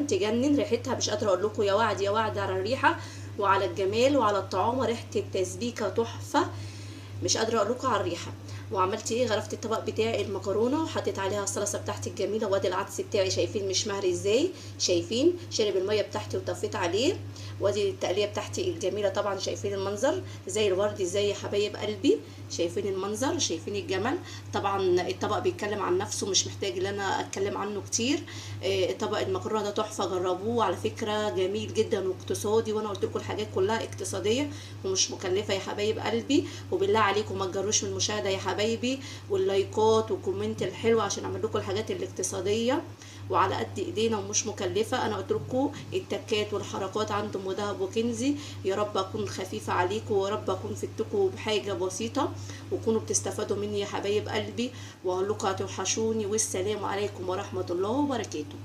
تجنن ريحتها، مش قادرة اقول لكم، يا وعد يا وعد على الريحة وعلى الجمال وعلى الطعامه، ريحه التسبيكه تحفة، مش قادرة اقول لكم على الريحة. وعملت ايه؟ غرفت الطبق بتاعي المكرونه وحطيت عليها الصلصه بتاعتي الجميلة، وادي العدس بتاعي شايفين مش مهري ازاي، شايفين شرب المية بتاعتي وطفيت عليه، وادي التقليه بتاعتي الجميلة طبعا شايفين المنظر زي الورد ازاي يا حبايب قلبي، شايفين المنظر، شايفين الجمال. طبعا الطبق بيتكلم عن نفسه، مش محتاج ان انا اتكلم عنه كتير. طبق المكرونه ده تحفة، جربوه على فكرة، جميل جدا واقتصادي، وانا قلت لكم الحاجات كلها اقتصادية ومش مكلفة يا حبايب قلبي. وبالله عليكم ما تجروش من المشاهدة يا حبايبي، واللايكات وال comment الحلو عشان اعمل لكم الحاجات الاقتصادية وعلى قد ايدينا ومش مكلفة. انا قلت لكم التكات والحركات عند ام دهب وكنزي، يا رب اكون خفيفة عليكم، ويا رب اكون فدتكم بحاجة بسيطة وكونوا بتستفادوا مني يا حبايب قلبي. واقول لكم هتوحشوني، والسلام عليكم ورحمة الله وبركاته.